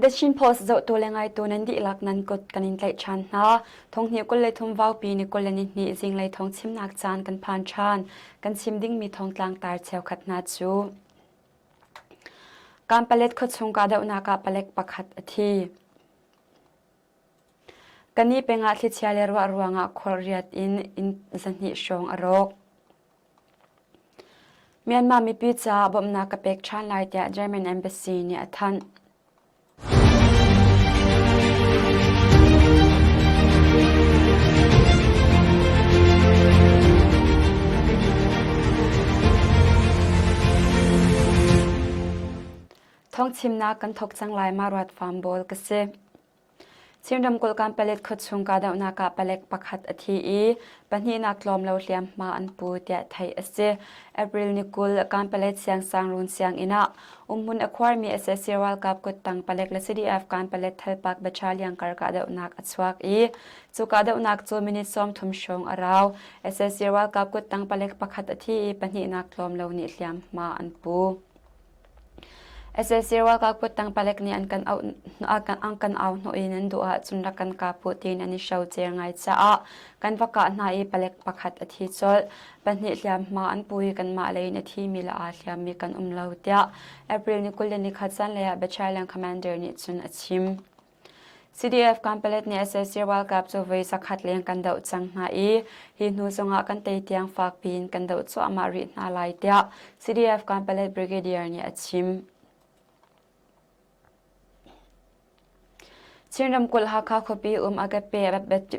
The Chin Post zohtu le ngaitu nan dihlak nan kut kan in tlaih ṭhan hna. Thonghnih 23 vaupi ni 22 zinglei thawng chimnak caan kan phan ṭhan. Kan chim dingmi thawngtlang tar cheukhat hna cu. Kanpalet khuachung kahdohnak ah palek pakhat a thi. Kani peng ah thlichia le ruah ruangah khualriat in inn 200 hrawng a rawk. Myanmar mipi caah bawmhnak ka pek ṭhan lai tiah German Embassy nih a thanh. Thawngchimnak kan thawk cang lai ma ruat farm bawl ka si. Chin ramkulh Kanpalet khuachung kahdohnak ah palek pakhat a thi i pahnihnak tlawm lo hliamhma an pu tiah theih a si. April ni 20 Kanpalet siangsangruun sianginn ah umhmun a khuarmi sac ralkap kuttang palek le CDF Kanpalet Thalpak Battalion kar kahdohnak a chuak i cu kahdohnak cu minute 30 hrawng a rau. Sac ralkap kuttang palek pakhat a thi i pahnihnak tlawm lo nih hliamhma an pu. Sac ralkap kuttang palek nih an kan auh an kan au hnawh i nan duh ahcun rak kan kap u tiin an i hrocer ngai caah kan va kah hna i palek pakhat a thi colh. Pahnih hliamhma an pu i kanmah lei in a thimi le aa hliammi kan um lo tiah April ni 21 zanlei ah Battalion Commander nih cun a chim. CDF Kanpalet nih sac ralkap cu voi zakhat leng kan doh cang hna i hi hnu zongah kan tei tiang fak piin kan doh cuahmah rih hna lai tiah CDF Kanpalet Brigadier nih a chim. Chin ramkulh Hakha khuapi um Agape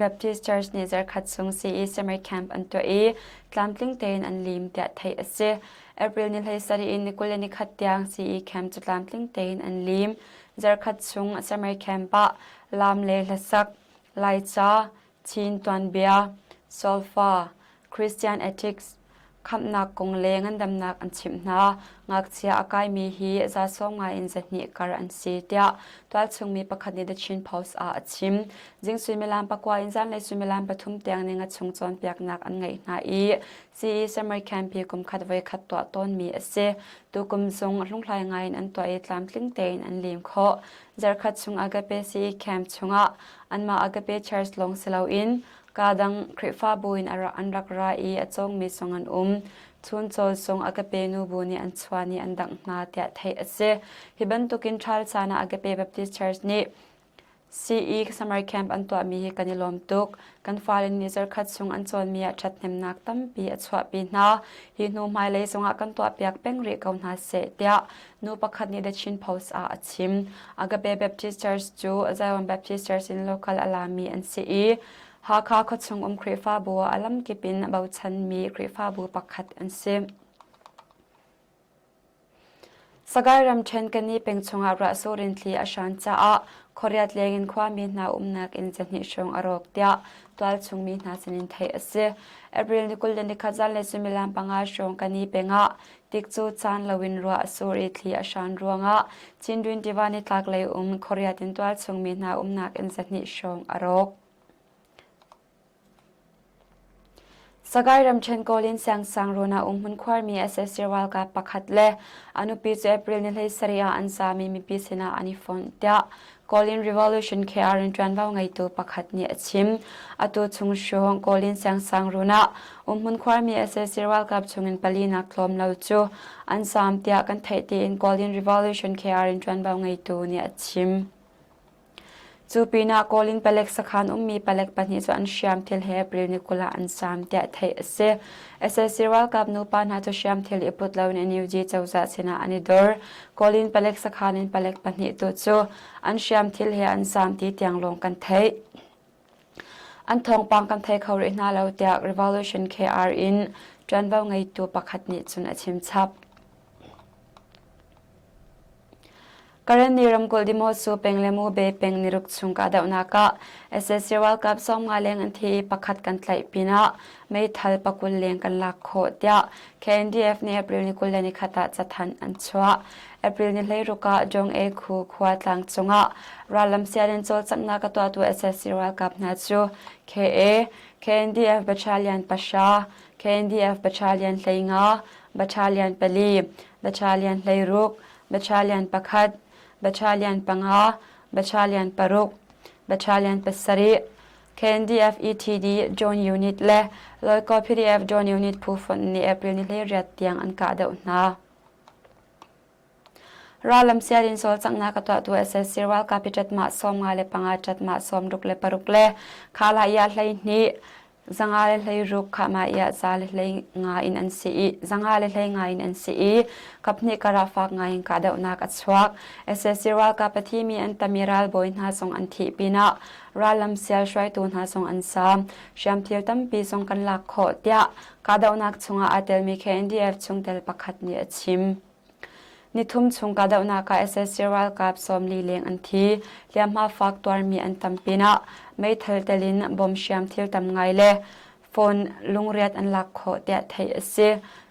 Baptist Church nih zarkhat chung CE Summer Camp an tuah i tlamtling tein an lim tiah theih a si. April ni 17 in ni 21 tiang CE camp cu tlamtling tein an lim. Zarkhat chung summer camp ah laam le hlasak, Laica, Chin tuanbia, solfa, Christian ethics, khamhnak kong le ngandamnak an chimh hna. Ngakchia a kaimi hi zasawng ngai in zahnih kar an si tiah tualchung mi pakhat nih The Chin Post ah a chim. Zing suimilam pakua in zanlei suimilam pathum tiang ninga chung cawnpiaknak an ngeih hna i CE summer camp hi kumkhat voikhat tuah tawnmi a si. Tukum zong hlunghlai ngai in an tuah i tlamtling tein an lim khawh. Zarkhat chung Agape CE camp chungah anmah Agape Church lawng si loin kaa dang Khrihfabu in an rak ra i a cawngmi zong an um. Chuncawl zong Agape nubu nih an chuan i an dangh hna tiah theih a si. Hi bantukin ṭhal caan ah Agape Baptist Church nih CE summer camp an tuahmi hi kan i lawm tuk. Kan fale nih zarkhat chung an cawnmi ah ṭhathnemnak tampi a chuahpi hna. Hi hnu hmailei zongah kan tuahpiak peng rih ko hna seh tiah nu pakhat nih The Chin Post ah a chim. Agape Baptist Church cu Zion Baptist Church in local a lami an si i Hakha khuachung um Khrihfabu ah a lamkip in a bochanmi Khrihfabu pakhat an si. Sagaing ramṭhen Kani peng chungah ruahsur in thli a hran caah khuariat lengin khuami hna umnak inn zahnih hrawng a rawk tiah tualchung mi hna sinin theih a si. April ni 21 zanlei suimilam panga hrawng Kani peng ah tikcu caan loin ruah a sur i thli a hran ruangah Chindwin tiva nitlaklei um khuariat in tualchung mi hna umnak inn zahnih hrawng a rawk. Sagaing ramṭhen Kawlin siangsangruun ah umhmun khuarmi sac ralkap pakhat le a nupi cu April ni 17 ah an zaami mipi sinah an i fonh tiah Kawlin Revolution KR in ṭuanvo ngeitu pakhat nih a chim. Atu chung hrawng Kawlin siangsangruun ah umhmun khuarmi sac ralkap chungin palinak tlawm lo cu an zaam tiah kan theih tiin Kawlin Revolution KR in ṭuanvo ngeitu nih a chim. Cu pinah Kawl in palek sakhan ummi palek pahnih cu an hriamthil he April ni 20 ah an zaam tiah theih a si. Sac ralkap nupa hna cu hriamthil i put loin NUG cozah sinah an i dor. Kawl in palek sakhan in palek pahnih tu cu an hriamthil he an zaam ti tiang lawng kan theih. An thawngpang kan thei kho rih hna lo tiah Revolution KR in ṭuanvo ngeitu pakhat nih cun a chim chap. Karenni ramkulh Dimosu peng le Mube peng niruk chung kahdohnak ah sac ralkap 50 leng an thi i pakhat kan tlaih pinah meithal pakul leng kan lak khawh tiah KNDF nih April ni 21 ah cathanh an chuah. April ni 16 ah Jong E Khu khua tlang cungah rallam sian in cawlcanghnak a tuahtu sac ralkap hna cu KA, KNDF Battalion pahra, KNDF Battalion 15, Battalion pali, Battalion 16, Battalion pakhat, Battalion panga. Battalion paruk, Battalion pasarih, KNDF ETD Joint Unit le Loikaw PDF Joint Unit phu fonh nih April ni 18 tiang an kahdoh hna. Rallam sial in cawlcanghnak a tuahtu SSC ralkap hi ṭatmah 55 ṭatmah 66 le khalah iah 12 506 khahmah iah 115 in an si i 515 in an si i kaphnih karah fak ngai in kahdohnak a chuak. SSC ralkap a thimi an tam i ralbawi hna zong an thih pinah rallam sial hruaitu hna zong an saam. Hriamthil tampi zong kan lak khawh tiah kahdohnak chungah aa telmi KNDF chungtel pakhat nih a chim. Nithum chung kahdohnak ah sac ralkap 40 leng an thi. Hliamhma fak tuarmi an tam pinah meithal tel in bom hriamthil tam ngai le phone lungriat an lak khawh tiah theih a si.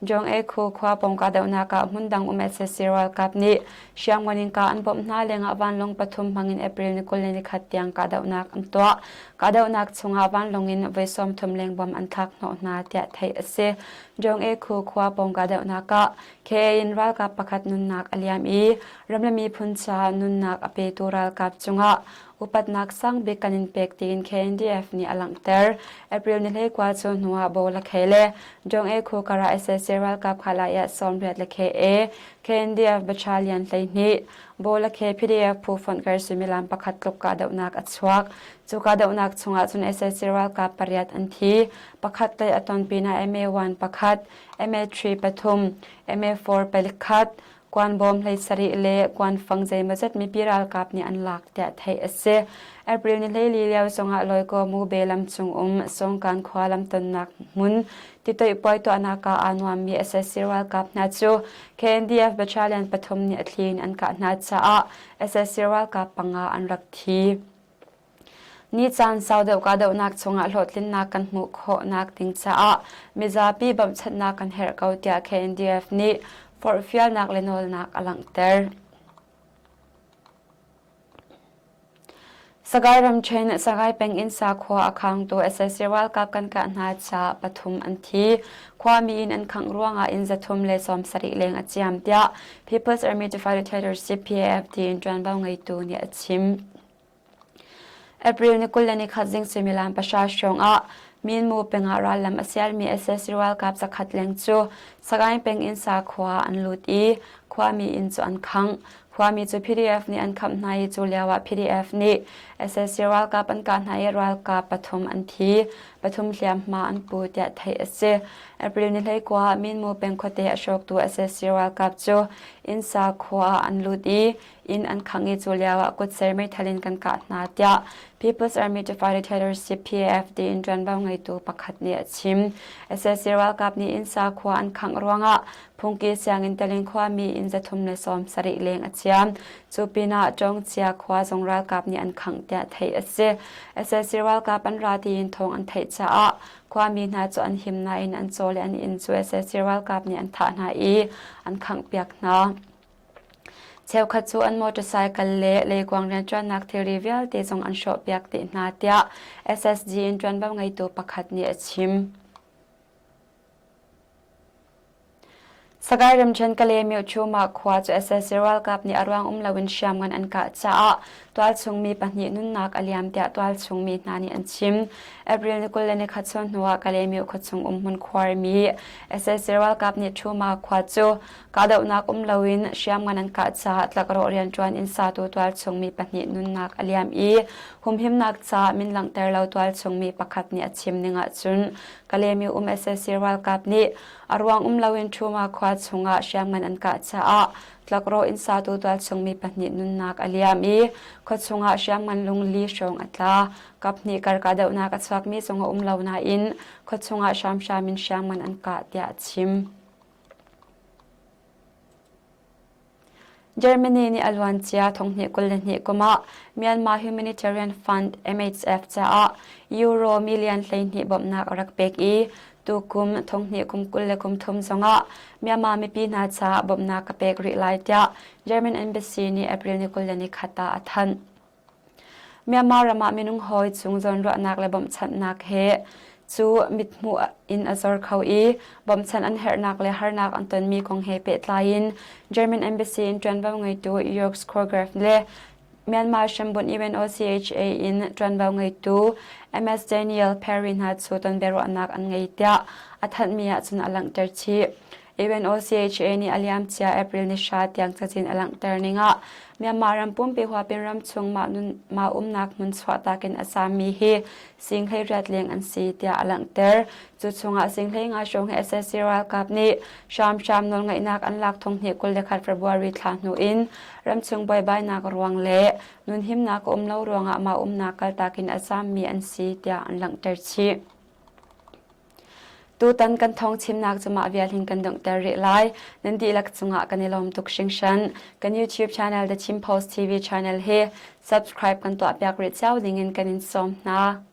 Jong E Khu khua pawng kahdohnak ah hmundang um sac ralkap nih hriamngan in kah an bawmh hna lengah vanlawng pathum hmangin April ni 21 tiang kahdohnak an tuah. Kahdohnak chungah vanlawng in voi 30 leng bom an thlak hnawh hna tiah theih a si. Jong E Khu khua pawng kahdohnak ah KA in ralkap pakhat nunnak a liam i ram le miphun caah nunnak a petu ralkap cungah upatnak sangbik kan in pek tiin KNDF nih a langhter. April ni 21 cu hnu ah Bo la Khe le Jong E Khu karah sac ralkap khalai ah 80 le KA KNDF Battalion 12 Bo la Khe PDF phu fonh kar suimilam pakhat tluk kahdohnak a chuak. Cu kahdohnak chungah cun sac ralkap pariat an thi. Pakhat tlaih a ton pinah MA1 pakhat MA3 pathum, MA4 palikhat, kuanbawm 17 le kuanfang zeimawzat mipi ralkap nih an lak tiah theih a si. April ni 14 lio zongah Loikaw Mube lam cung um Songkan khua lamtonnak hmun titoih puai tuahnak ah aa nuammi sac ralkap hna cu KNDF Battalion pathum nih a thli in an kah hna caah sac ralkap panga an rak thi. Ni caan sau deuh kahdohnak chungah hlawhtlinnak kan hmuh khawhnak ding caah mizapi bawmhchanhnak kan herh ko tiah KNDF nih forhfialnak le nawlnak a langhter. Sagaing ramṭhen Sagaing peng in sakhua a khangtu sac ralkap kan kah hna caah pathum an thi. Khuami inn an khangh ruangah inn 370 leng a ciam tiah People's Army to Fight Dictatorship PAFD in ṭuanvo ngeitu nih a chim. April ni 21 zing suimilam pahra hrawng ah Minmu peng ah rallam a sialmi sac ralkap zakhat leng cu Sagaing peng in sakhua ah an lut i khuami inn cu an khangh. Khuami cu PDF nih an khamh hna i cu lio ah PDF nih sac ralkap an kah hna i ralkap pathum an thi, pathum hliamhma an pu tiah theih a si. April ni 19 ah Minmu peng khuate a hrawktu sac ralkap cu inn sakhua ah an lut i inn an khangh i cu lio ah kutser meithal in kan kah hna tiah People's Army to Fight Dictatorship PAFD in ṭuanvo ngeitu pakhat nih a chim. sac ralkap nih innsa khua an khangh ruangah phungki sianginn telin khuami inn 370 leng a ciam. Cu pinah Ṭawngcia khua zong ralkap nih an khangh tiah theih a si. sac ralkap an ra tiin thawng an theih caah khuami hna cu an him nain an caw le an inn cu sac ralkap nih an thah hna i an khanghpiak hna. Cheukhat cu an motorcycle le leikuang rianṭuannak thilri vialte zong an hrawhpiak dih hna tiah SSG in ṭuanvo ngeitu pakhat nih a chim. Sagaing ramṭhen Kalaymyo-Chuma khua cu sac ralkap nih a ruang um loin hriamngan an kah caah tualchung mi pahnih nunnak a liam tiah tualchung mi hna nih an chim. April ni 21 chun hnuah Kalaymyo khuachung um hmun khuarmi sac ralkap nih Chuma khua cu Kahdohnak um loin hriamngan an kah caah tlakrawh rianṭuan inn satu tualchung mi pahnih nunnak a liam i humhimnak caah min langhter lo tualchung mi pakhat nih a chim ning ahcun Kalaymyo um sac ralkap nih a ruang um loin Ṭhuma khua chungah hriamngan an kah caah tlakrawh inn satu tualchung mi pahnih nunnak a liam i khuachung ah hriamngan lungli hrawng a tla. Kaphnih kar kahdohnak a chuakmi zong a um lo nain khuachung ah hramhram in hriamngan an kah tiah a chim. Germany nih a luancia 2022 kum ah Myanmar Humanitarian Fund MHF caah euro million 12 bawmhnak a rak pek i tukum 2023 zongah Myanmar mipi hna caah bawmhnak a pek rih lai tiah German Embassy nih April ni 21 ah a thanh. Myanmar ram ah minung hawi cung zawnruahnak le bawmhchanhnak he cu mithmuh in a zor kho i bawmhchanh an herhnak le harnak an tonmi kong he pehtlai in German Embassy in ṭuanvo ngeitu Jörg Skorgraf le Myanmar hrambun UNOCHA in ṭuanvo ngeitu MS Daniel Perry hna cu tonbiaruahnak an ngei tiah a thanhmi ahcun a langhter chih. UNOCHA nih a liamcia April ni hra tiang cazin a langhter ning ah Myanmar ram pumpi huapin ramchung mah nun mah umnak hmun chuahtak in a zaammi hi sing 18 leng an si tiah a langhter. Cu chungah sing 15 hrawng hi SSC ralkap nih hramhram nawlngeihnak an lak thong hnih 21 February thla hnu in ramchung buaibainak ruang le nunhimnak a um lo ruangah mah umnak kaltak in a zaammi an si tiah an langhter chih. Tutan kan thawng chimnak cu mah vial hin kan donghter rih lai. Nan dihlak cungah kan i lawm tuk hringhran. Kan YouTube channel The Chin Post TV channel hi subscribe kan tuahpiak rih cio dingin kan in sawm hna.